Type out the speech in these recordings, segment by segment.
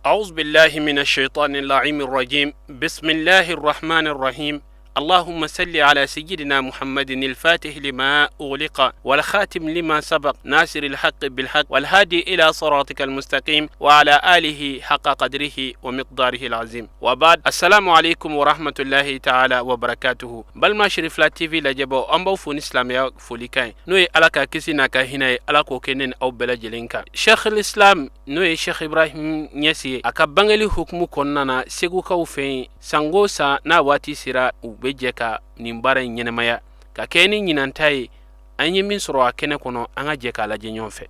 أعوذ بالله من الشيطان اللعين الرجيم. بسم الله الرحمن الرحيم. اللهم صل على سيدنا محمد الفاتح لما أغلق والخاتم لما سبق ناصر الحق بالحق والهادي إلى صراطك المستقيم وعلى آله حق قدره ومقداره العظيم. وبعد، السلام عليكم ورحمة الله تعالى وبركاته. Balima Cherifla TV lajɛbaaw, an b'aw fo ni silamɛya folikan ye, n'o ye Ala ka kisi n'a ka hinɛ ye, Ala k'o kɛ ne ni aw bɛɛ lajɛlen kan. Cheikh l'Islam, n'o ye Cheikh Ibrahim Niass ye, a ka bangeli hukumu kɔnɔna na Segukaw fɛ yen, sango san n'a waati sera, u bɛ jɛ ka nin baara in ɲɛnamaya ka kɛ ni ɲinanta ye. An ye min sɔrɔ a kɛnɛ kɔnɔ, an ka jɛ k'a lajɛ ɲɔgɔn fɛ.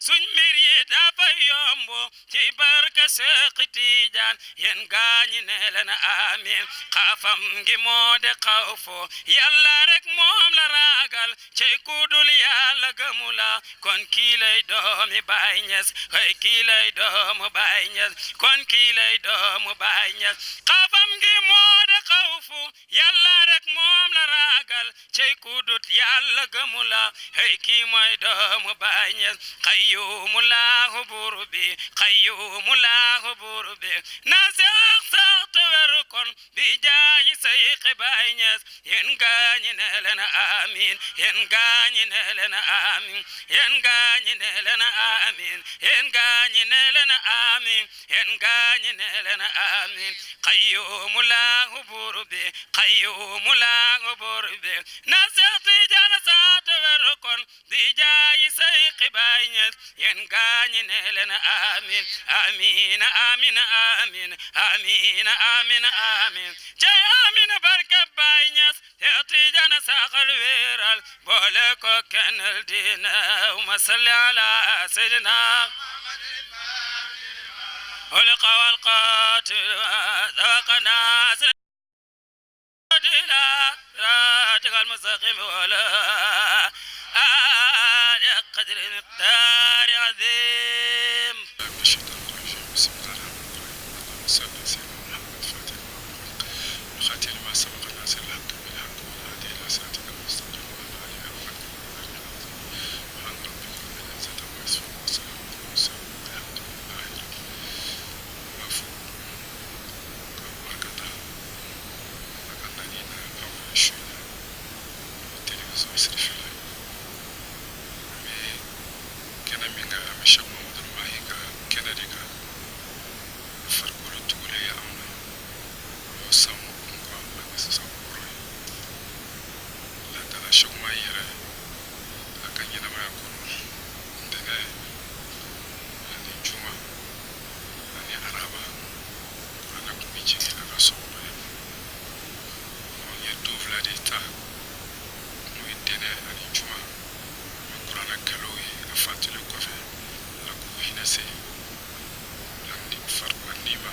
Suñ mbir yi dafa yomb ci barke Seex Tijaan, yéen gaañi ne leen amiin. Xaafam ngi moo de xawfu yàlla rek moom la ragal, cey kudul yàlla gëmu la. Kon kii lay doomi Baay Ñas, hey kii lay doomu Baay Ñas, kon kii lay doomu Baay Ñas. Xaafam ngi moo de xawfu yàlla rek moom la ragal, cey kudut yàlla gëmu la, hey kii mooy doomu Baay Ñas. Qayyumu laahu buur bi, qayyumu laahu buur bi, na sax sax te wér kon bi jaayi Seyxi Baay Ñas. Yéen gaañi ne leen amiin, yéen gaañi ne leen amiin, yéen gaañi ne leen amiin, yéen gaañi ne leen amiin, yéen gaañi ne leen amiin. Qayyumu laahu buur bi, qayyumu laahu buur bi, na sax Tijaan sax te wér kon bi jaayi Seyxi Baay Ñas. Yéen gaañi ne leen amiin, amiin amiin amiin amiin amiin amiin, cey amiin barke Baay Ñas. Seex Tijaan saxal wéeral boole ko kennal diina. Wa salli ala sayyidina خلق والقاتل وسبقنا إلى صراطك المستقيم ولا آل قدر مقدار عظيم. من الشيطان الرجيم. بسم الله الرحمن الرحيم. اللهم صل على سيدنا محمد فاتح الخاتم لما سبق ناصر الحق بالحق والهادي إلى صراطك المستقيم وعلى آله حق قدره العظيم. سبحان ربك رب العزة عما يصفون وسلام على المرسلين والحمد لله رب العالمين. B'a fo ka barika da a ka nali na anw fɛ su in na télévision Sirifila. An bɛ kɛnɛ min kan, an bɛ Cheikh Mahamadou Mahi ka kɛnɛ de kan. Farikolo tugulen ye anw na, o y'o san 26 ye. Laadala Cheikh Mahi yɛrɛ a ka ɲɛnamaya kɔnɔ, ntɛnɛn ani juma ani araba, kuranɛ kun bɛ jigin a ka so kɔnɔ yen. Anw ye don fila de ta, n'o ye ntɛnɛn ani juma, an bɛ kuranɛ kalow ye a fatulen kɔfɛ. Ala k'u hinɛ se ani farikolo ma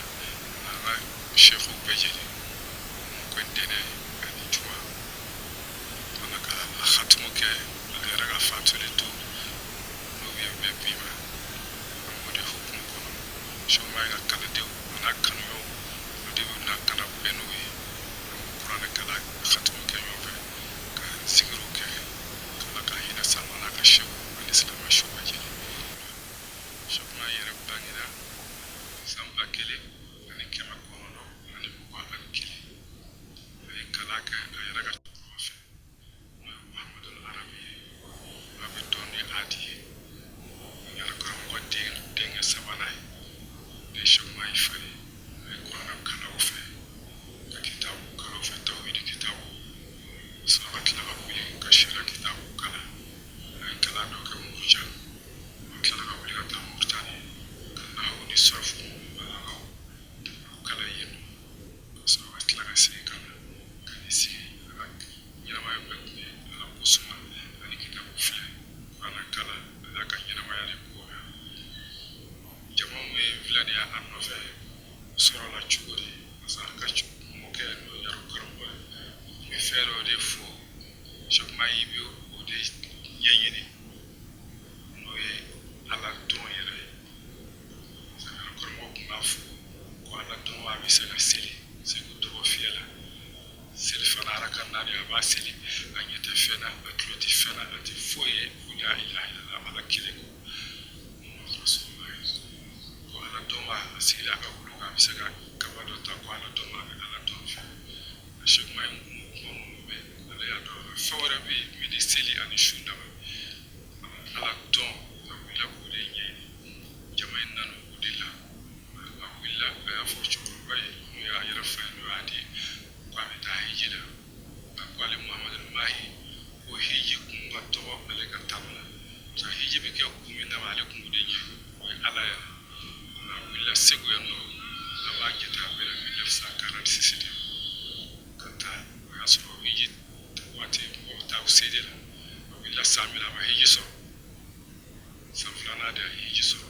n'an ka sefuw bɛɛ jɛlen ko ntɛnɛn ani juma mana ka a hatimu kɛ ale yɛrɛ ka fatuli don, n'o ye bɛn bi ma. An b'o de hukumu kɔnɔ. Cheikh Mahi ka kalandenw a n'a kanuɲɔgɔnw, olu de bɛ na ka na bɛn n'o ye. An bɛ kuranɛ kalan hatimu kɛ ɲɔgɔn fɛ ka zikiriw kɛ k'Ala ka hinɛ s'an ma n'a ka sew ani silamɛ su bɛɛ jɛlen. Cheikh Mahi yɛrɛ bangera san 1921. A ye kalan kɛ a yɛrɛ ka cɛkɔrɔba fɛ, n'o ye Muhamadu Arabi ye, a bɛ dɔn ni Adi ye. Yɛrɛ karamɔgɔ den denkɛ sabanan ye, ne ye Cheikh Mahi fa ye. A ye kuranɛ kalan o fɛ, ka kitabu kalan o fɛ, tawhidi kitabu, ka sɔrɔ ka tila ka wuli ka sariya kitabu kalan. A ye kalan dɔ kɛ Muruja, a tilala ka wuli ka taa Muritani ka nahawu ni sɔrɔfu balagaw o kalan yen nɔ, ka sɔrɔ ka tila ka segin ka na ka n'i sigi. A ka ɲɛnamaya bɛɛ tun ye Ala ko suma ani kitabu filɛ, kuranɛ kalan, a n'a ka ɲɛnamaya de ko la. Jama min ye filɛ nin ye a nɔfɛ, o sɔrɔla cogo di? Parce que a ka mɔkɛ n'o ye yɔrɔ karamɔgɔ ye, o tun bɛ fɛn dɔ de fɔ Cheikh Mahi bɛ o de ɲɛɲini, n'o ye Ala dɔn yɛrɛ ye. Parce que yɔrɔ karamɔgɔ tun b'a fɔ ko Ala dɔn a bɛ se ka seli segu tɔgɔ fiyɛ la, seli fana araka naani a b'a seli, a ɲɛ tɛ fɛn na, a tulo tɛ fɛn na, a tɛ foyi ye ko la ilaha illallah, Ala kelen ko Muhammadu Rasulullah. Ko Ala dɔn a sigira a ka wolo kan. bɛ se ka kaba dɔ ta ko ala dɔn, a bɛ ala dɔn fɛ. Cheikh Mahi kuma minnu bɛ ale y'a dɔn, fɛn wɛrɛ bɛ yen min ni seli ani su dama ala dɔn. A wulila k'o de ɲɛɲini. Jama in nana o de la. A wulila, a y'a fɔ cɛkɔrɔba ye, n'o y'a yɛrɛ fa ye, n'o y'a di ko a bɛ taa hiji la. A ko ale Muhamadu Mahi ko hiji kun ka tɔgɔ ale ka taama la, parce que hiji bɛ kɛ kun min kama, ale kun b'o de ɲɛ, o ye ala yɛrɛ. A wulila Segu yan nɔ, n'a b'a jate, a bɛna 1946 de ka taa. O y'a sɔrɔ hiji waati, mɔgɔw bɛ taa se de la. A wulila san min na, a ma hiji sɔrɔ. San filanan de a ye hiji sɔrɔ.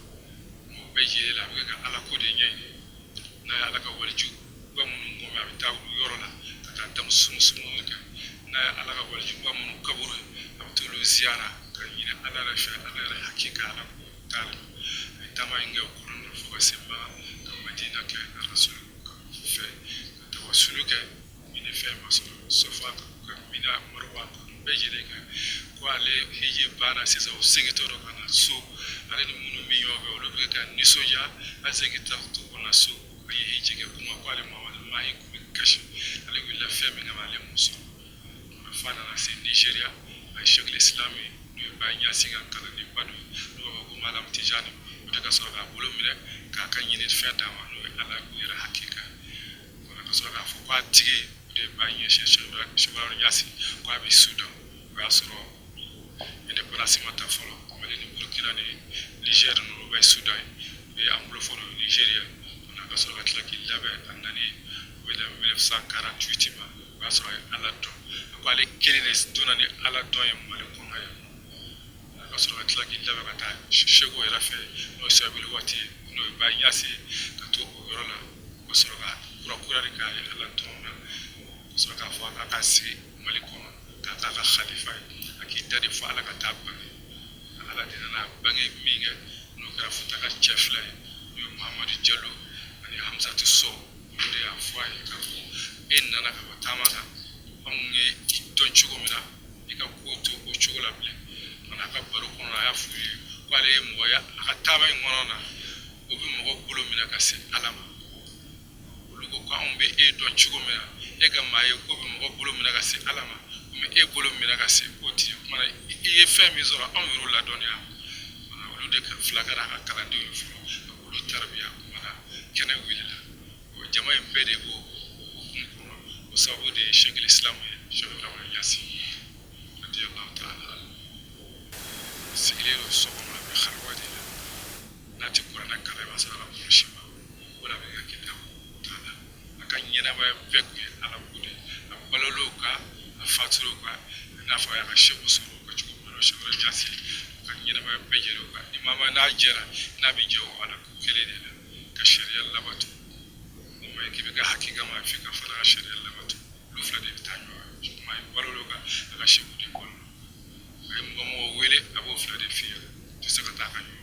Mɔgɔ bɛɛ jɛlen la, a bɛ ka ala ko de ɲɛɲini. N'a ye ala ka waliju ba minnu kɔmɛ, a bɛ taa olu yɔrɔ la ka taa damu sumu kɛ. N'a ye ala ka walijuba minnu kaburu ye, a bɛ t'olu ziyara ka ɲini ala yɛrɛ fɛ, ala yɛrɛ hakika ala ko t'a la. A ye taama in kɛ o kɔnɔna na fo ka se Maka, ka Madina kɛ Rasulu fɛ, ka tawasulu kɛ, ɲini fɛn ma sɔrɔ Sofa ka Mina, Marwa, ka bɛɛ lajɛlen kɛ. Ko ale hiji banna sisan, o segintɔ dɔ ka na so, ale ni minnu bɛ ɲɔgɔn fɛ, olu bɛ ka nisɔndiya, a segintɔ to ka na so, a ye hiji kɛ. Kuma ko ale Muhamadu Mahi kun bɛ kasi, ale wulila fɛn min kama, ale m'o sɔrɔ. F'a nana se Nigéria, a ye Sheikh Islam n'o ye Baye Ɲasi ka kalandenba dɔ ye, n'o b'a fɔ ko Malam Tijani, o de ka sɔrɔ k'a bolo minɛ k'a ka ɲini fɛn d'a ma, n'o ye ala k'u yɛrɛ hakika. Ka sɔrɔ k'a fɔ k'a tigi o de ye Baye Ɲasi, Cheikh Ɲasi, k'a bɛ Sudan. O y'a sɔrɔ indépendance ma ta fɔlɔ. Mali ni Burkina ni Niger ninnu bɛ Sudan ye, o ye anglophone ye Nigéria. A ka sɔrɔ ka tila k'i labɛn, a nani o bɛ na 1948 ma. O y'a sɔrɔ a ye ala dɔn. A ko ale kelen de donna ni ala dɔn ye Mali kɔnɔ yan. A ka sɔrɔ ka tila k'i labɛn ka taa Seko yɛrɛ fɛ, n'o ye Sabili waati ye, n'o ye Baye Ɲasi ye, ka to o yɔrɔ la. Ka sɔrɔ ka kura kura de k'a ye ala dɔn na, ka sɔrɔ k'a fɔ a k'a sigi Mali kɔnɔ k'a k'a ka khalifa ye. A k'i da de fɔ ala ka taa bange. Ala de nana bange min kɛ, n'o kɛra Futa ka cɛ fila ye, n'o ye Muhamadu Jalo ani Hamzatu Sow. Olu de y'a fɔ a ye k'a fɔ e nana ka bɔ taama na, anw ye dɔn cogo min na, i ka ko to o cogo la bilen. A ka baro kɔnɔ, a y'a f'u ye ko ale ye mɔgɔ ye a ka taama in kɔnɔ na, o bɛ mɔgɔ bolo minɛ ka se ala ma. Olu ko anw bɛ e dɔn cogo min na, e ka maa ye ko bɛ mɔgɔ bolo minɛ ka se ala ma, komi e bolo minɛ ka se k'o ti kuma na, i ye fɛn min sɔrɔ, anw yɛrɛ ladɔnniya. Olu de fila kɛra a ka kalandenw ye fɔlɔ, a k'olu tarabiya. Kuma na kɛnɛ wulila, o jama in bɛɛ de b'o hukumu kɔnɔ. O sababu de ye Sheikh Islam ye, Cheikh Ibrahima Niasse radiyallahu ta'ala. Sigilen don so kɔnɔ, a bɛ xaliwa de la. N'a tɛ kuranɛ kalan, i b'a sɔrɔ a ka kɔlɔsi ma wala a bɛ ka kitabu taala. A ka ɲɛnamaya bɛɛ kun ye ala ko de ye. A balol'o kan, a fatur'o kan, i n'a fɔ a y'a ka seku sɔrɔ o kan cogo min na, Cheikh Ibrahima Niasse ka ɲɛnamaya bɛɛ jɛra o kan. Ni maa ma n'a jɛra, n'a bɛ jɛ o ala ko kelen de la, ka sariya labato. Ni maa ye k'i bɛ ka hakika ma, f'i ka fana ka sariya labato. Olu fila de bɛ taa ɲɔgɔn ye. Maa ye balol'o kan, a ka seku de balo. A ye mɔgɔ mɔgɔ wele, a b'o fila de f'i ye, tɛ se ka taa ka ɲɔgɔn.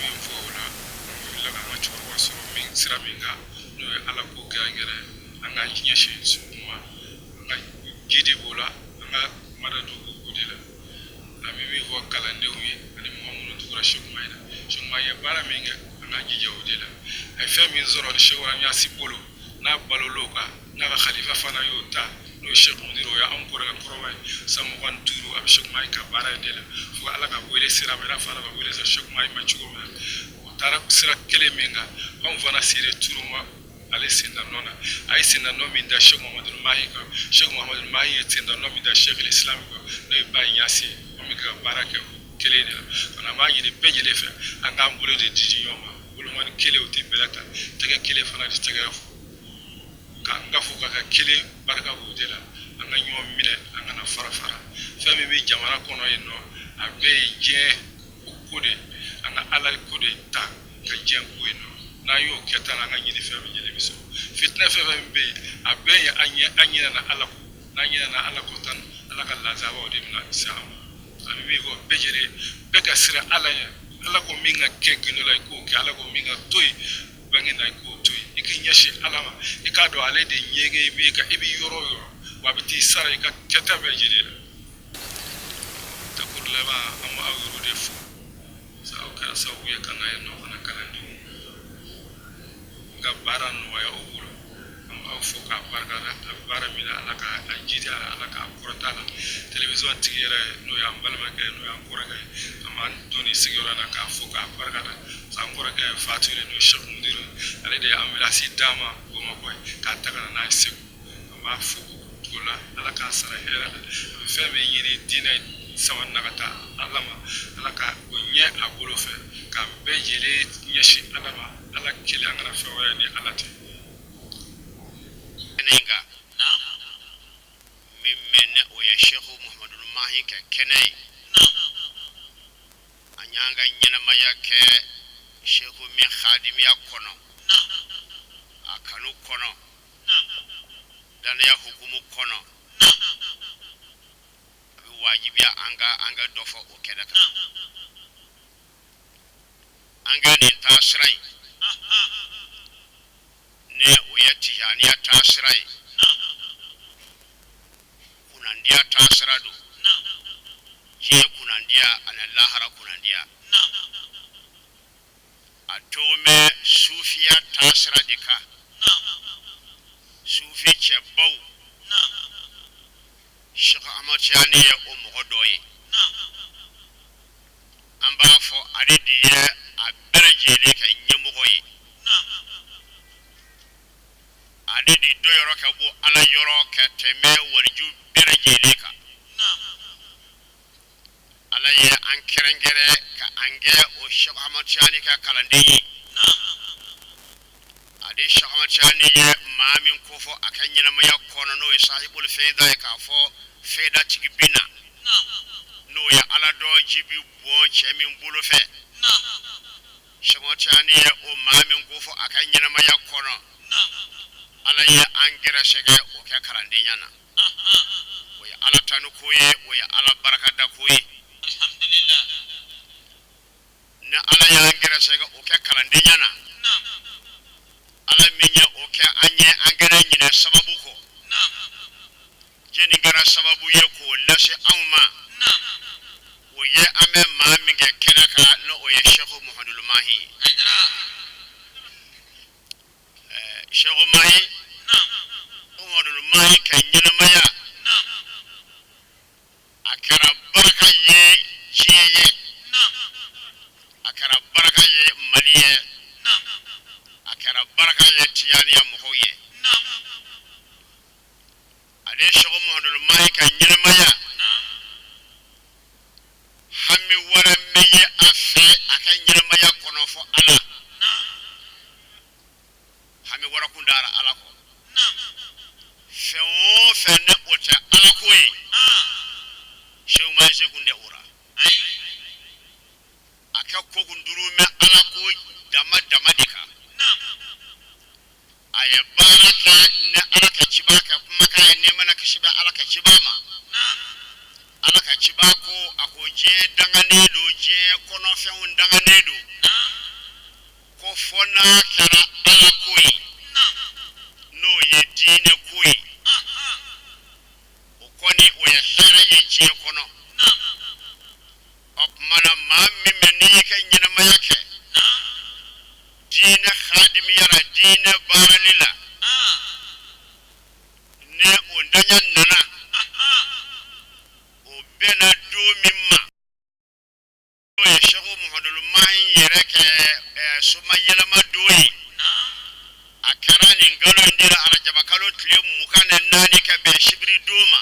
Min fɔ o la, an wulila k'an ka cɛkɔrɔba sɔrɔ min sira min kan, n'o ye ala ko gɛrɛgɛrɛ, an ka ɲɛsin ma, an ka ji de b'o la, an ka madadu o de la. An bɛ min fɔ kalandenw ye ani mɔgɔ minnu tugura Cheikh Mahi la, Cheikh Mahi ye baara min kɛ, an ka jija o de la. A ye fɛn min sɔrɔ ni Cheikh Ibrahima Niasse bolo, n'a balol'o kan, n'a ka khalifa fana y'o ta, n'o ye Cheikh Mudir, o ye anw kɔrɔkɛ kɔrɔba ye, san 25 a bɛ Cheikh Mahi ka baara in de la, fo ala ka wele sira ma, i n'a fɔ ala ka wele sera Cheikh Mahi ma cogo min na. O taara sira kelen min kan, anw fana sera turu ma ale senda nɔ na. A ye senda nɔ min da Cheikh Muhamadu Mahi kan, Cheikh Muhamadu Mahi ye senda nɔ min da Cheikh Islam kan, n'o ye Baye Niasse ye, an bɛ ka baara kɛ o kelen de la. Fana an b'a ɲini bɛɛ lajɛlen fɛ, an k'an bolo de di di ɲɔgɔn ma. Bolomani kelen o tɛ bɛlɛ ta, tɛgɛ kelen fana tɛ tɛgɛ fɔ. K'an ka fo ka ka kelen barika b'o de la. An ka ɲɔgɔn minɛ, an kana fara fara. Fɛn min bɛ jamana kɔnɔ yen nɔ, a bɛɛ ye diɲɛ ko de. An ka ala ko de ta ka diɲɛ ko yen nɔ. N'an y'o kɛ tan, an ka ɲini fɛn min jɛlen bɛ sɔrɔ. Fitinɛ fɛn fɛn bɛ yen, a bɛɛ ye an ɲɛ, an ɲinɛna ala ko. N'an ɲinɛna ala ko tan, ala ka lazabaw de bɛna se an ma. A bɛ min fɔ bɛɛ lajɛlen, bɛɛ ka siran ala ɲɛ. Ala ko min ka kɛ gindo la, i k'o kɛ. Ala ko min ka to yen bange na, i k'o to yen. I k'i ɲɛsin ala ma, i k'a dɔn ale de ɲɛgɛn i b'i kan, i bɛ yɔrɔ o yɔrɔ, wa a bɛ t'i sara i ka kɛta bɛɛ lajɛlen la. Takuru laban, an b'aw yɛrɛ de fo. Aw kɛra sababu ye ka na yen nɔ ka na kalandenw n ka baara Télévision tigi yɛrɛ, n'o y'an balimakɛ, n'o y'an kɔrɔkɛ ye, an b'an don nin sigiyɔrɔ na k'a fo k'a barika da. An kɔrɔkɛ Fatu n'o ye Cheikh Mudiru, ale de ye ambulance d'a ma Bamakɔ ye k'a ta ka na n'a ye Segu. An b'a fo o la, Ala k'a sara hɛrɛ la. A bɛ fɛn min ɲini diinɛ sama na ka taa Ala ma, Ala ka o ɲɛ a bolo fɛ, k'an bɛɛ lajɛlen ɲɛsin Ala ma, Ala kelen, an kana fɛn wɛrɛ ni Ala tɛ. Kɛnɛ in kan min bɛ ne o ye Seku Muhamadul Mahi kɛ kɛnɛ ye, an y'an ka ɲɛnamaya kɛ Seku min hadimiya kɔnɔ, a kanu kɔnɔ, danaya hukumu kɔnɔ, a bɛ wajibiya an ka dɔ fɔ o kɛnɛ kan. An ka nin taasira in, ne o ye tijaniya taasira ye, kunnandiya taasira don, diɲɛ kunnandiya ani lahara kunnandiya. A to bɛ sufiya taasira de kan, sufi cɛbaw. Cheikh Ahmad Tijani ye o mɔgɔ dɔ ye. An b'a fɔ ale de ye a bɛɛ lajɛlen ka ɲɛmɔgɔ ye, ale de dɔ yɔrɔ ka bɔ Ala yɔrɔ ka tɛmɛ waliju bɛɛ lajɛlen kan. Ala ye an kɛrɛnkɛrɛn ka an kɛ o Cheikh Ahmad Tijani ka kalanden ye. Ale Cheikh Ahmad Tijani ye maa min kofɔ a ka ɲɛnamaya kɔnɔ, n'o ye sahibul fayida ye, k'a fɔ fayida tigi bɛ na, n'o ye Ala dɔn ji bɛ bɔn cɛ min bolo fɛ. Cheikh Ahmad Tijani ye o maa min kofɔ a ka ɲɛnamaya kɔnɔ, Ala ye an gɛrɛsɛgɛ o kɛ kalandenya na. O ye Ala tanu ko ye, o ye Ala barakada ko ye. Ni Ala y'an gɛrɛsɛgɛ o kɛ kalandenya na, Ala min ye o kɛ an ye, an kɛra ɲinɛ sababu kɔ. Jɛni kɛra sababu ye k'o lase anw ma, o ye an bɛ maa min kɛ kɛnɛ kan, n'o o ye Seku Muhamadul Mahi ye. Seku Mahi, Muhamadul Mahi ka ɲɛnamaya, a kɛra baraka ye diɲɛ ye, a kɛra baraka ye Mali ye, a kɛra baraka ye tijaniya mɔgɔw ye. Ale Seku Muhamadul Mahi ka ɲɛnamaya, hami wɛrɛ min ye a fɛ a ka ɲɛnamaya kɔnɔ fɔ Ala, hami wɛrɛ kun dara Ala kɔ. Fɛn o fɛn ne o tɛ Ala ko ye, Seku Mahi se kun tɛ o la. A ka ko kun duuru mɛn Ala ko dama dama de kan. A ye baara kɛ ni Ala ka ciba ka kumakan ye, nɛɛma ni kisi bɛ Ala ka ciba ma. Ala ka ciba ko, a ko diɲɛ danganen don, diɲɛ kɔnɔfɛnw danganen don, ko fɔ n'a kɛra Ala ko ye, n'o ye diinɛ ko ye, o kɔni o ye hɛrɛ ye diɲɛ kɔnɔ. O tuma na, maa min bɛ n'i y'i ka ɲɛnamaya kɛ diinɛ hadimiya la, diinɛ baarali la, ne o daɲa nana, o bɛnna don min ma, n'o ye Seku Muhamadul Mahi yɛrɛ kɛ somayɛlɛma don ye, a kɛra nin kalo in de la, arajaba kalo tile 24 ka bɛn sibiri don ma.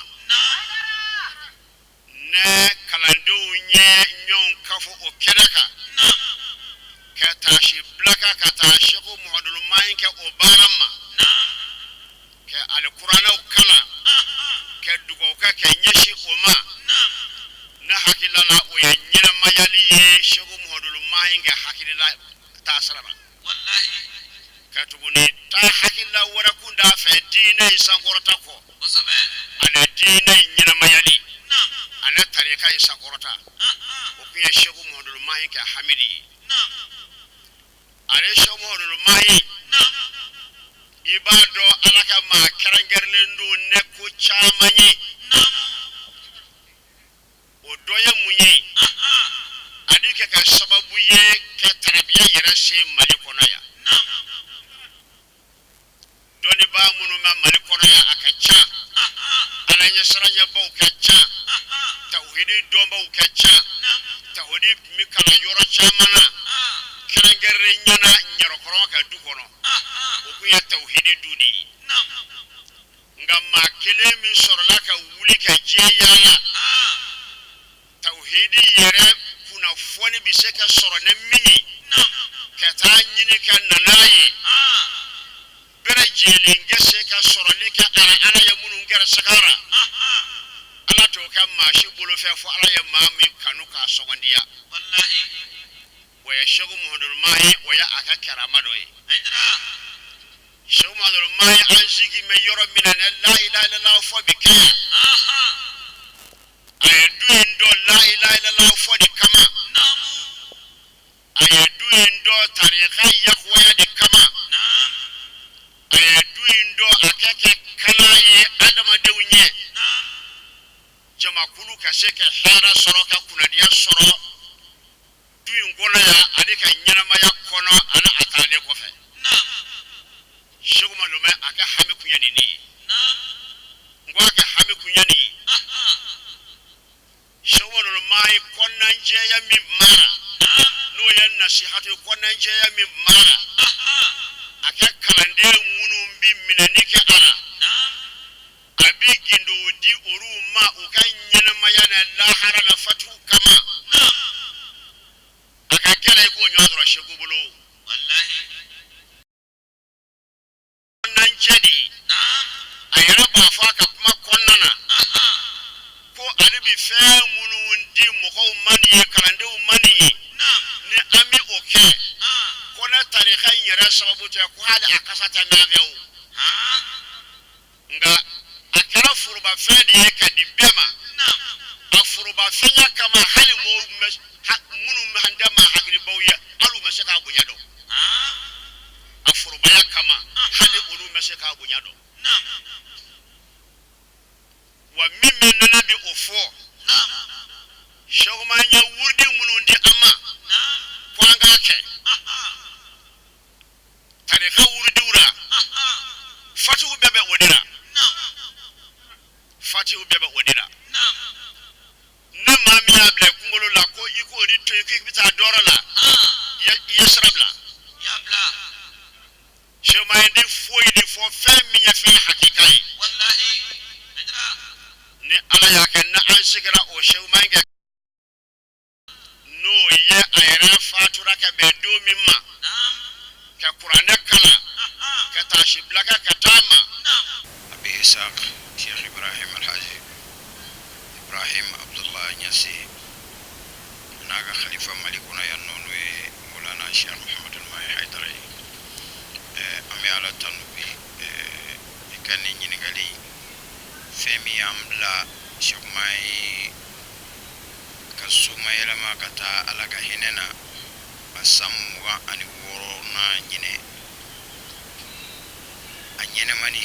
Ne kalandenw ye ɲɔgɔn kafo o kɛnɛ kan ka taasi bila ka taa Seku Muhamadul Mahi kɛ o baara ma, ka alikuranɛw kalan, ka dugawu kɛ ka ɲɛsin o ma. Ne hakilila la, o ye ɲɛnamayali ye Seku Muhamadul Mahi kɛ hakilila taasira la, ka tuguni taa hakilila wɛrɛ kun t'a fɛ diinɛ in sankɔrɔta kɔ, ani diinɛ in ɲɛnamayali, ani tarika in sankɔrɔta. O kun ye Seku Muhamadul Mahi kɛ hamidi ye. Ale Seku Muhamadul Mahi, i b'a dɔn Ala ka maa kɛrɛnkɛrɛnlen don ne ko caman ye. O dɔ ye mun ye? Ale kɛ ka sababu ye ka tarabiya yɛrɛ se Mali kɔnɔ yan. Dɔnnibaa minnu bɛ Mali kɔnɔ yan, a ka ca, Ala ɲɛsiranɲɛbaw ka ca. dɔnbaw ka ca, tawhidi tun bɛ kalan yɔrɔ caman na, kɛrɛnkɛrɛnnenya na Ɲarɔkɔrɔn ka du kɔnɔ, o tun ye tawhidi du de ye. Nka maa kelen min sɔrɔla ka wuli ka diɲɛ yaala, tawhidi yɛrɛ kunnafoni bɛ se ka sɔrɔ ni min ye, ka taa ɲini ka na n'a ye, bɛɛ lajɛlen ka se ka sɔrɔli kɛ a la, Ala ye minnu gɛrɛsɛgɛ a la, Ala t'o kɛ maa si bolofɛn fo Ala ye maa min kanu k'a sɔgɔndiya. O ye Sɛku Muhamadu Mahi, o ye a ka karama dɔ ye. Sɛku Muhamadu Mahi, an sigi bɛ yɔrɔ min na, ni la ilaha illallah fɔ bi kɛ yan, a ye du in dɔ la ilaha illallah fɔ de kama, a ye du in dɔ tarika yakubaya de kama, a ye du in dɔ a kɛ kɛ kana ye adamadenw ɲɛ, jamakulu ka se ka hɛrɛ sɔrɔ, ka kunnadiya sɔrɔ du in kɔnɔ yan ani ka ɲɛnamaya kɔnɔ ani a taalen kɔfɛ. Sɛku Muhamadu Mahi, a ka hami kun ye nin de ye. N ko a ka hami kun ye nin ye. Sɛku Muhamadu Mahi, kɔnɔnajɛya min b'a la, n'o ye nasihatu ye, kɔnɔnajɛya min b'a la, a ka kalanden minnu bɛ minɛni kɛ a la, a bɛ gindo di olu ma u ka ɲɛnamaya na lahara la fatihu kama, a ka gɛlɛn i k'o ɲɔgɔn sɔrɔ Sɛku bolo. Kɔnɔnajɛ de ye. A yɛrɛ b'a fɔ a ka kuma kɔnɔna na ko ale bɛ fɛn minnu di mɔgɔw ma nin ye, kalandenw ma nin ye, ni an bɛ o kɛ ko ne tarika in yɛrɛ sababu tɛ, ko hali a kasa tɛ mɛn an fɛ o. Nka a kɛra forobafɛn de ye ka di bɛɛ ma. A forobafɛnya kama, hali mɔgɔw minnu an tɛ maa hakilibaw ye, hali u ma se k'a bonya dɔn. A forobaya kama, hali olu ma se k'a bonya dɔn. Wa min bɛ nana bi o fɔ, Sɛku Mahi ye wurudi minnu di an ma ko an k'a kɛ tarika wurudiw la, fatihu bɛɛ bɛ o de la, fatihu bɛɛ bɛ o de la. Ne maa min y'a bila i kunkolo la ko i k'o de to yen k'i bɛ taa dɔyɔrɔ la, i ye sira bila. Sɛku Mahi tɛ foyi de fɔ fɛn min ye fɛn hakika ye. Ni Ala y'a kɛ ni an sigira o Sɛku Mahi kɛ, n'o ye a yɛrɛ fatura ka bɛn don min ma, ka kuranɛ kalan, ka taasibila kɛ ka taa ma. Abi Isaac Sheikh Ibrahim Alhaji Ibrahim Abdullah Ɲasi n'a ka khalifa Mali kɔnɔ yan nɔ, n'o ye Mawlana Sheikh Muhammadul Mahi Haidara ye. An bɛ Ala tanu bi i ka nin ɲininkali. Fɛn min y'an bila Sheikh Mahi ka somayɛlɛma ka taa Ala ka hinɛ na a san 26nan ɲinɛ, a ɲɛnɛmani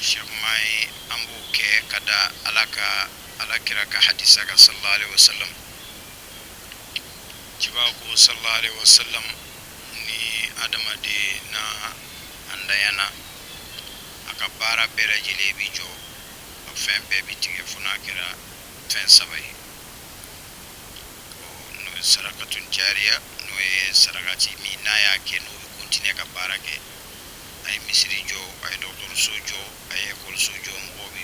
Sheikh Mahi, an b'o kɛ ka da Ala ka Ala kira ka hadisa kan, sallallahu alaihi wasallam. Ciba ko, sallallahu alaihi wasallam, ni adamaden na a ntanyana, a ka baara bɛɛ lajɛlen bi jɔ, a fɛn bɛɛ bi tigɛ fo n'a kɛra fɛn saba ye. N'o ye sarakatun jariya, n'o ye sarakati min n'a y'a kɛ n'o bɛ continuer ka baara kɛ. A ye misiri jɔ, a ye dɔgɔtɔrɔso jɔ, a ye ekɔliso jɔ, mɔgɔw bɛ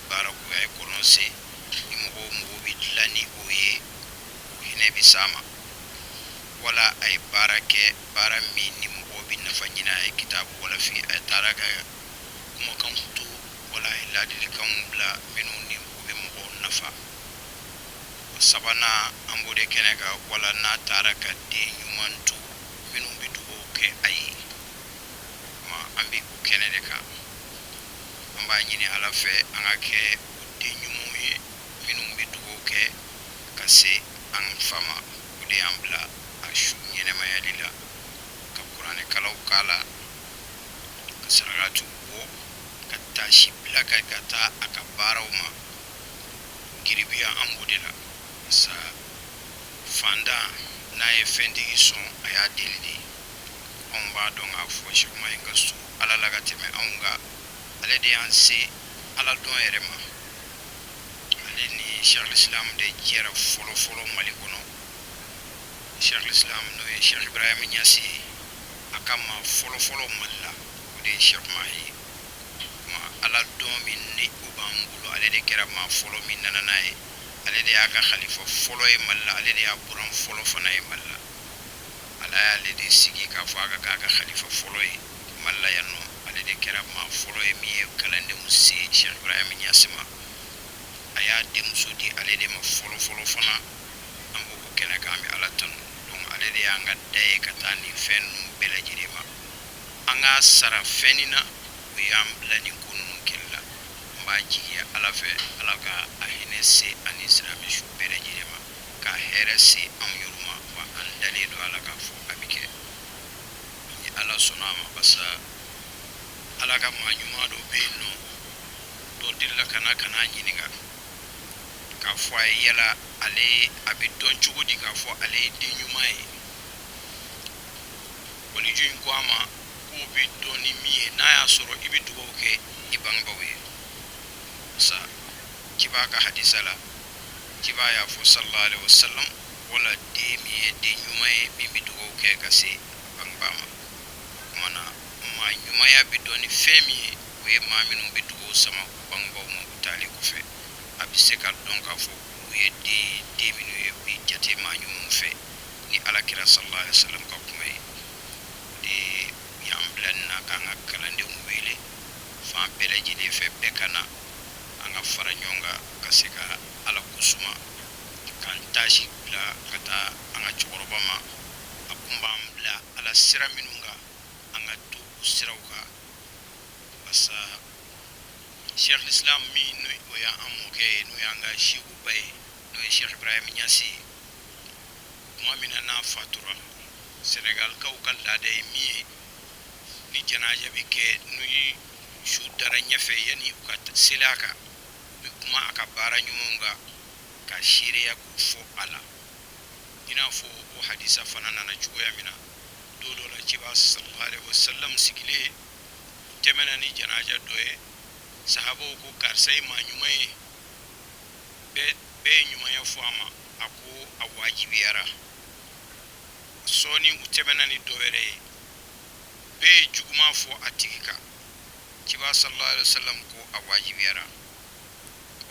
baara k'o, a ye kɔlɔn sen, ni mɔgɔw mago bɛ dilan ni o ye, o hinɛ bɛ s'a ma. Wala a ye baara kɛ, baara min ni mɔgɔw bɛ nafa ɲini, a ye kitabu walafi, a taara ka kumakanw to, wala a ye ladilikanw bila minnu ni u bɛ mɔgɔw nafa. O sabanan, an b'o de kɛnɛ kan, wala n'a taara ka den ɲuman to minnu bɛ dugawu kɛ a ye. O tuma an bɛ o kɛnɛ de kan. An b'a ɲini Ala fɛ an ka kɛ o den ɲumanw ye minnu bɛ dugawu kɛ ka se an fa ma. O de y'an bila a su ɲɛnɛmayali la, ka kuranɛkalaw k'a la, ka sarakatiw bɔ, ka taasi bila ka ka taa a ka baaraw ma. Giribiya an b'o de la sa. Fantan n'a ye fɛntigi sɔn, a y'a deli de. Anw b'a dɔn k'a fɔ Sɛku Mahi ka surun Ala la ka tɛmɛ anw kan. Ale de y'an se Ala dɔn yɛrɛ ma. Ale ni Cheikh Islam de jɛra fɔlɔ fɔlɔ Mali kɔnɔ. Cheikh Islam n'o ye Cheikh Ibrahim Niass ye, a ka maa fɔlɔ fɔlɔ Mali la, o de ye Cheikh Mahi ye. Kuma Ala dɔn min ni o b'an bolo, ale de kɛra maa fɔlɔ min nana n'a ye, ale de y'a ka khalifa fɔlɔ ye Mali la, ale de y'a buran fɔlɔ fana ye Mali la. Ala y'ale de sigi k'a fɔ a ka k'a ka khalifa fɔlɔ ye Mali la yan nɔ. Ale de kɛra maa fɔlɔ ye min ye kalandenw se Cheikh Ibrahim Niass ma. A y'a denmuso di ale de ma fɔlɔ fɔlɔ fana. An b'o o kɛnɛ kan, an bɛ Ala tanu. Donc ale de y'an ka da ye ka taa nin fɛn ninnu bɛɛ lajɛlen ma. An k'a sara fɛn nin na, o y'an bila nin ko ninnu kɛli la. N b'a jigiya Ala fɛ, Ala ka a hinɛ se ani silamɛ su bɛɛ lajɛlen ma, ka hɛrɛ se anw yɛrɛ ma. Wa an dalen don a la k'a fɔ a bɛ kɛ ni Ala sɔnna a ma, barisa Ala ka maa ɲuman dɔ bɛ yen nɔ, dɔ delila ka na ka n'a ɲininka k'a fɔ a ye yala ale a bɛ dɔn cogo di k'a fɔ ale ye den ɲuman ye. Waliju in ko a ma k'o bɛ dɔn ni min ye, n'a y'a sɔrɔ i bɛ dugawu kɛ i bangebaaw ye. Barisa ciba ka hadisa la, ciba y'a fɔ sallallahu alaihi wasallam, wala den min ye den ɲuman ye min bɛ dugawu kɛ ka se a bangebaa ma. O tuma na maa ɲumanya bɛ dɔn ni fɛn min ye, o ye maa minnu bɛ dugawu sama u bangebaaw ma u taalen kɔfɛ. A bɛ se ka dɔn k'a fɔ olu ye den den minnu ye, u bɛ jate maa ɲumanw fɛ ni Ala kira sallallahu alaihi wasallam ka kuma ye. O de y'an bila nin na k'an ka kalandenw wele fan bɛɛ lajɛlen fɛ, bɛɛ ka na an ka fara ɲɔgɔn kan ka se ka Ala kosuma, k'an taasi bila ka taa an ka cɛkɔrɔba ma. A kun b'an bila Ala sira minnu kan, an ka to o siraw kan. Barisa Cheikh Islam min n'o o y'an mɔkɛ ye, n'o y'an ka sekuba ye, n'o ye Cheikh Ibrahim Niass ye, tuma min na n'a fatura, Senegalikaw ka laada ye min ye, ni janaja bɛ kɛ, ni su dara ɲɛfɛ, yanni u ka seli a kan, u bɛ kuma a ka baara ɲumanw kan ka seereya k'u fɔ a la. I n'a fɔ o hadisa fana nana cogoya min na, don dɔ la ciba sallallahu alaihi wasallam sigilen tɛmɛna ni janaja dɔ ye. Sahabaw ko karisa ye maa ɲuman ye, bɛɛ ye ɲumanya fɔ a ma. A ko a wajibiyara. Sɔɔni u tɛmɛna ni dɔ wɛrɛ ye, bɛɛ ye juguman fɔ a tigi kan. Ciba sallallahu alaihi wasallam ko a wajibiyara.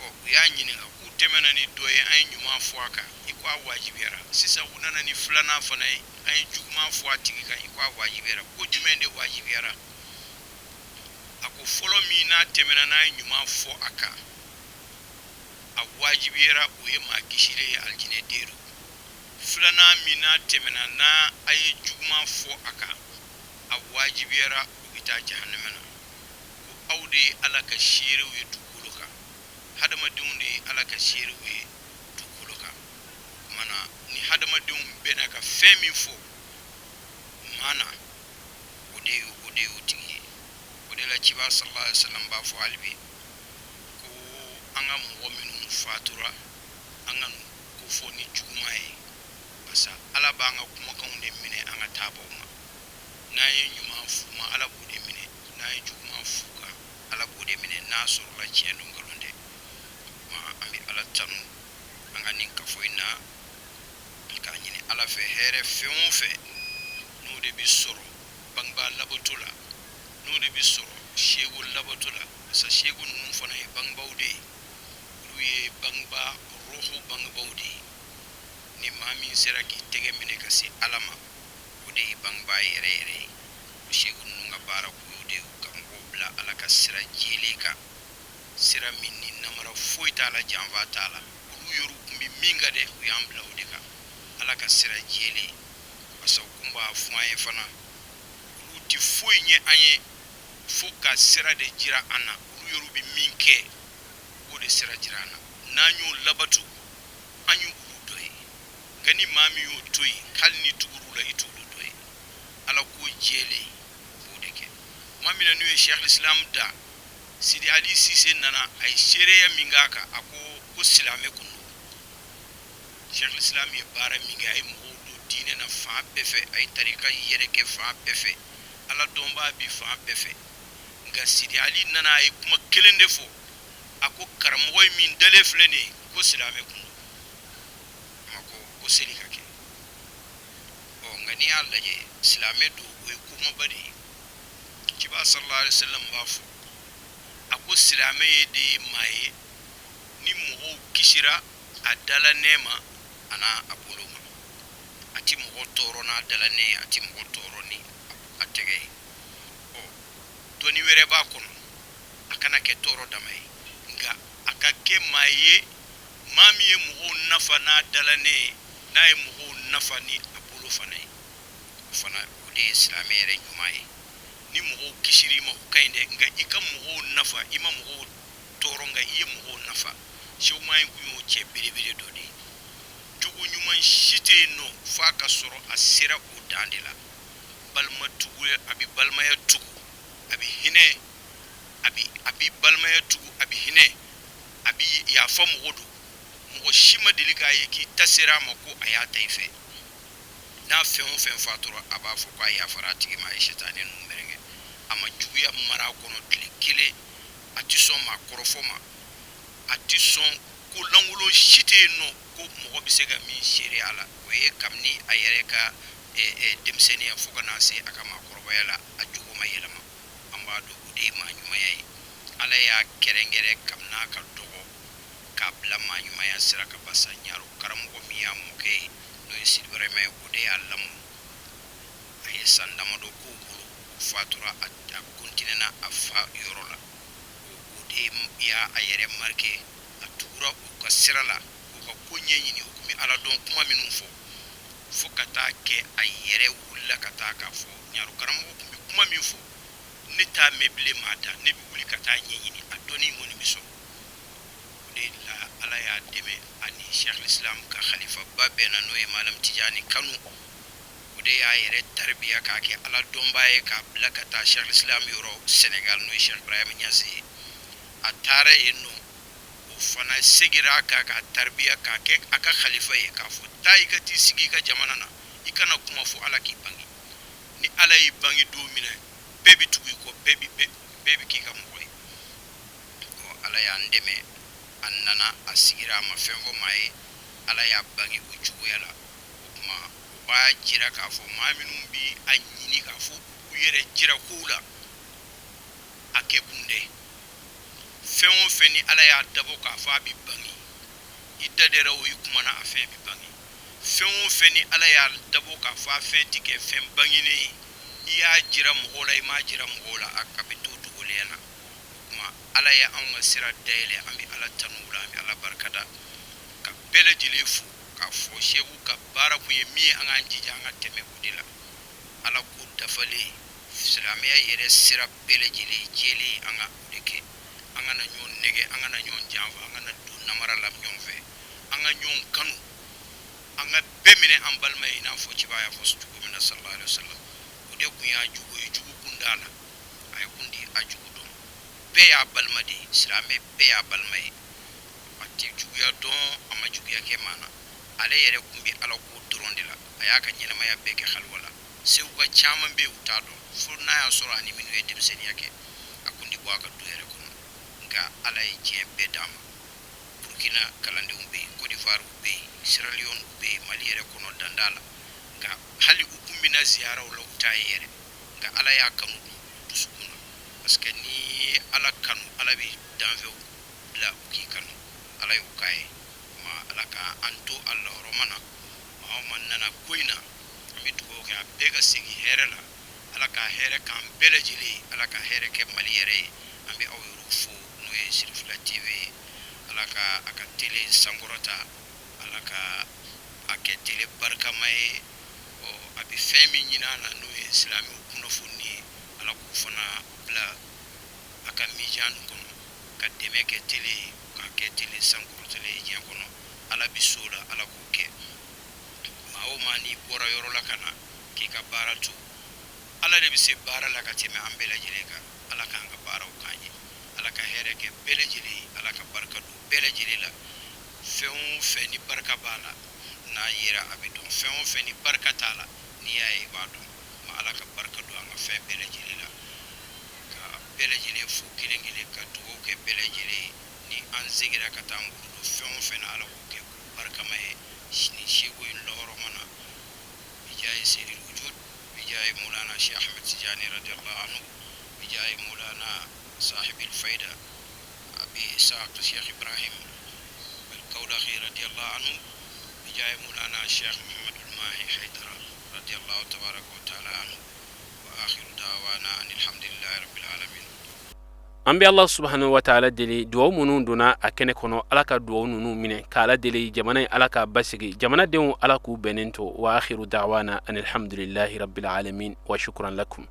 Ɔ, u y'a ɲininka k'u tɛmɛna ni dɔ ye, an ye ɲuman fɔ a kan, i ko a wajibiyara. Sisan u nana ni filanan fana ye, an ye juguman fɔ a tigi kan, i ko a wajibiyara. Ko jumɛn de wajibiyara? A ko fɔlɔ min n'a tɛmɛna n'a ye ɲuman fɔ a kan, a wajibiyara, o ye maa kisilen ye, alijinɛ den don. Filanan min n'a tɛmɛna n'a a ye juguman fɔ a kan, a wajibiyara, o bɛ taa jahanama na. Ko aw de ye Ala ka seerew ye dugukolo kan, hadamadenw de ye Ala ka seerew ye dugukolo kan. O tuma na ni hadamadenw bɛnna ka fɛn min fɔ maa na, o de ye o de ye o tigi ye. O de la ciba sallallahu alaihi wasallam b'a fɔ hali bi ko an ka mɔgɔ minnu fatura, an ka n'u kofɔ ni juguman ye, barisa Ala b'an ka kumakanw de minɛ an ka taabaw ma. N'an ye ɲuman f'u ma, Ala b'o de minɛ. N'an ye juguman f'u kan, Ala b'o de minɛ, n'a sɔrɔla tiɲɛ don nkalon tɛ. Ma an bɛ Ala tanu an ka nin kafo in na, k'a ɲini Ala fɛ hɛrɛ fɛn o fɛn n'o de bɛ sɔrɔ bangebaa labato la, n'o de bɛ sɔrɔ seko labato la. Barisa seko ninnu fana ye bangebaaw de ye, olu ye bangebaa roho bangebaaw de ye. Ni maa min sera k'i tɛgɛ minɛ ka se Ala ma, o de ye bangebaa yɛrɛ yɛrɛ ye. O seko ninnu ka baara kun y'o de ye, ka mɔgɔw bila Ala ka sira jɛlen kan, sira min ni namara foyi t'a la, janfa t'a la. Olu yɛrɛw kun bɛ min kan dɛ, u y'an bila o de kan, Ala ka sira jɛlen. Barisa u kun b'a fɔ an ye fana, olu tɛ foyi ɲɛ an ye fo ka sira de jira an na. Olu yɛrɛw bɛ min kɛ, u b'o de sira jira an na. N'an y'o labatu, an y'olu dɔ ye. Nka ni maa min y'o to yen, hali ni tugur'u la, i t'olu dɔ ye. Ala ko jɛlen, u b'o de kɛ. Tuma min na n'u ye Cheikh Islam da, Sidi Ali Sise nana, a ye seereya min k'a kan, a ko ko silamɛ kun don. Cheikh Islam ye baara min kɛ, a ye mɔgɔw don diinɛ na fan bɛɛ fɛ, a ye tarika yɛrɛkɛ fan bɛɛ fɛ, Ala dɔnbaa bi fan bɛɛ fɛ. Nka Sidi Ali nana, a ye kuma kelen de fɔ. A ko karamɔgɔ ye min dalen filɛ nin ye, Ko silamɛ kun don, ma ko ko seli ka kɛ. Ɔ, nka n'i y'a lajɛ, silamɛ don, o ye komaba de ye. Ciba sallallahu alaihi wasallam b'a fɔ, a ko silamɛ ye de ye maa ye ni mɔgɔw kisira a dala nɛ ma a n'a a bolo ma. A ti mɔgɔ tɔɔrɔ n'a dala nɛ ye, a ti mɔgɔ tɔɔrɔ ni a tɛgɛ ye. Ɔ, dɔnni wɛrɛ b'a kɔnɔ, a kana kɛ tɔɔrɔ dama ye, nka a ka kɛ maa ye, maa min ye mɔgɔw nafa n'a dala nɛ ye, n'a ye mɔgɔw nafa ni a bolo fana ye. O fana, o de ye silamɛ yɛrɛ ɲuman ye. Ni mɔgɔw kisir'i ma, o ka ɲi dɛ, nka i ka mɔgɔw nafa, i ma mɔgɔw tɔɔrɔ, nka i ye mɔgɔw nafa. Seku Mahi kun y'o cɛ belebele dɔ de ye. Jogo ɲuman si tɛ yen nɔ f'a ka sɔrɔ a sera o dan de la. Balima tugu, a bɛ balimaya tugu, a bɛ hinɛ, a bɛ balimaya tugu, a bɛ hinɛ, a bɛ yafa mɔgɔ don. Mɔgɔ si ma deli k'a ye k'i ta sera a ma ko a y'a ta i fɛ. N'a fɛn o fɛn fatura, a b'a fɔ k'a yafara a tigi ma, a ye sɛtanɛ ninnu mɛrɛngɛ. A ma juguya mara a kɔnɔ tile kelen. A tɛ sɔn maa kɔrɔfɔ ma, a tɛ sɔn ko lankolon si tɛ yen nɔ ko mɔgɔ bɛ se ka min seere a la. O ye kabini a yɛrɛ ka denmisɛnninya fo ka na se a ka maakɔrɔbaya la, a jogo ma yɛlɛma. An b'a dɔn o de ye maa ɲumanya ye. Ala y'a kɛrɛnkɛrɛn kabini a ka dɔgɔ k'a bila maa ɲumanya sira kan, barisa ɲaro karamɔgɔ min y'a mɔkɛ ye, n'o ye Sidi Ibrahima ye, o de y'a lamɔ. A ye san damadɔ k'o bolo, o fatura, a kontinɛna a fa yɔrɔ la. O de y'a a yɛrɛ marqué. A tugura u ka sira la k'u ka ko ɲɛɲini. U tun bɛ ala dɔn kuma minnu fɔ, fo ka taa kɛ a yɛrɛ wulila ka taa k'a fɔ ɲaro karamɔgɔ tun bɛ kuma min fɔ, ne t'a mɛn bilen maa da, ne bɛ wuli ka taa ɲɛɲini, a dɔnni kɔni bɛ sɔrɔ. O de la Ala y'a dɛmɛ, ani Cheikh Islam ka khalifaba bɛnna, n'o ye Malam Tijani Kanu. O de y'a yɛrɛ taribiya k'a kɛ ala dɔnbaa ye, k'a bila ka taa Cheikh Islam yɔrɔ Sénégal, n'o ye Cheikh Ibrahim Niasse ye. A taara yen nɔ, o fana segira a kan k'a taribiya k'a kɛ a ka khalifa ye, k'a fɔ taa i ka t'i sigi i ka jamana na, i kana kuma fo Ala k'i bange. Ni Ala y'i bange don min na, bɛɛ bɛ tugu i kɔ, bɛɛ bɛ k'i ka mɔgɔ ye. Ɔ, Ala y'an dɛmɛ, a nana a sigira, a ma fɛn fɔ maa ye, Ala y'a bange o cogoya la. O tuma, o b'a jira k'a fɔ maa minnu bi a ɲini k'a fɔ u yɛrɛ jira kow la, a kɛ kun dɛ. Fɛn o fɛn ni Ala y'a dabɔ k'a fɔ a bɛ bange, i da dɛra o, i kumana, a fɛn bɛ bange. Fɛn o fɛn ni Ala y'a dabɔ k'a fɔ a fɛn tɛ kɛ fɛn bangenen ye, i y'a jira mɔgɔw la, i m'a jira mɔgɔw la, a bɛ to dogolen na. O tuma, Ala ye anw ka sira dayɛlɛ, an bɛ Ala tanu o la, an bɛ Ala barikada, ka bɛɛ lajɛlen fo k'a fɔ Seku ka baara kun ye min ye, an k'an jija an ka tɛmɛ o de la. Ala ko dafalen, silamɛya yɛrɛ sira bɛɛ lajɛlen jɛlen, an ka o de kɛ. An kana ɲɔgɔn nɛgɛ, an kana ɲɔgɔn janfa, an kana don namara la ɲɔgɔn fɛ, an ka ɲɔgɔn kanu, an ka bɛɛ minɛ an balima ye, i n'a fɔ ciba y'a fɔ cogo min na, sallallahu alaihi wasallam. O de kun y'a jugu ye, jugu kun t'a la, a ye kun di a jugu dɔn. Bɛɛ y'a balima de ye, silamɛ bɛɛ y'a balima ye. A tɛ juguya dɔn, a ma juguya kɛ maa na. Ale yɛrɛ kun bɛ Ala ko dɔrɔn de la. A y'a ka ɲɛnamaya bɛɛ kɛ haliwa la. Segu ka caman bɛ yen, u t'a dɔn, fo n'a y'a sɔrɔ ani minnu ye denmisɛnninya kɛ. A kun tɛ bɔ a ka du yɛrɛ kɔnɔ, nka Ala ye diɲɛ bɛɛ d'a ma. Burukina kalandenw bɛ yen, Côte d'Ivoire bɛ yen, Sierra Leone bɛ yen, Mali yɛrɛ kɔnɔ danda la, nka hali u kun bɛna ziyaraw la, u t'a ye yɛrɛ. Nka Ala y'a kanu don dusukun na, parce que n'i ye Ala kanu, Ala bɛ danfɛnw bila u k'i kanu. Ala y'o k'a ye. Ma Ala ka an to a lahɔrɔma na. Maa o maa nana ko in na, an bɛ dugawu kɛ a bɛɛ ka segin hɛrɛ la. Ala ka hɛrɛ k'an bɛɛ lajɛlen ye, Ala ka hɛrɛ kɛ Mali yɛrɛ ye. An bɛ aw yɛrɛw fo, n'o ye Sirifila TV ye. Ala ka a ka télé sankɔrɔta, Ala ka a kɛ télé barikama ye. Ɔ, a bɛ fɛn min ɲini a la, n'o ye silamɛw kunnafoni ye, Ala k'o fana bila a ka mijan kɔnɔ, ka dɛmɛ kɛ télé ye, k'a kɛ télé sankɔrɔtalen ye diɲɛ kɔnɔ. Ala bɛ so la, Ala k'o kɛ. Maa o maa n'i bɔra yɔrɔ la ka na k'i ka baara to, Ala de bɛ se baara la ka tɛmɛ an bɛɛ lajɛlen kan. Ala k'an ka baaraw k'an ye, Ala ka hɛrɛ kɛ bɛɛ lajɛlen ye, Ala ka barika don bɛɛ lajɛlen la. Fɛn o fɛn ni barika b'a la, n'a yera a bɛ dɔn. Fɛn o fɛn ni barika t'a la, n'i y'a ye i b'a dɔn. Ma Ala ka barika don an ka fɛn bɛɛ lajɛlen la, ka bɛɛ lajɛlen fo kelen kelen, ka dugawu kɛ bɛɛ lajɛlen ye. Ni an segira ka taa an bolo don fɛn o fɛn na, Ala k'o kɛ ko barikama ye ni seko in lɔhɔrɔma na. Bijayi seydil wujud, bijayi Mulana Cheikh Ahmed Tijani radiallahu anhu, bijayi Mulana sahibil fayda Abi Isaq Cheikh Ibrahim Alkawlaxi radiallahu anhu, bijayi Mulana Cheikh Muhammadul Mahi Haydara radiallahu tabaraka wa taala anhu. Wa akhiru dawana an alhamdulillahi rabbil alamin. An bɛ Allah subhanahu wa taala deli, duwawu minnu donna a kɛnɛ kɔnɔ, Ala ka duwawu ninnu minɛ. K'Ala deli, jamana in, Ala k'a basigi, jamanadenw, Ala k'u bɛnnen to. Wa akhiru da'wana an alhamdulillahi rabbil alamin wa shukran lakum.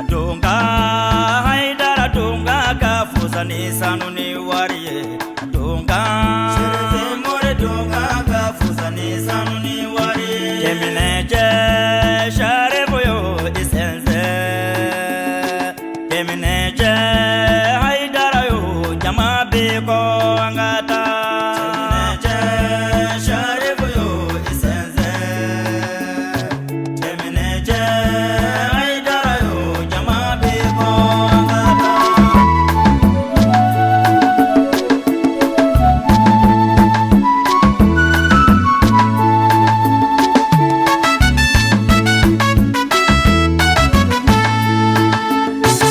Donga Haidara, donga ka fusa ni sanu ni wari ye. Donga Serife More, donga ka fusa ni sanu ni wari ye. Cɛminɛcɛ.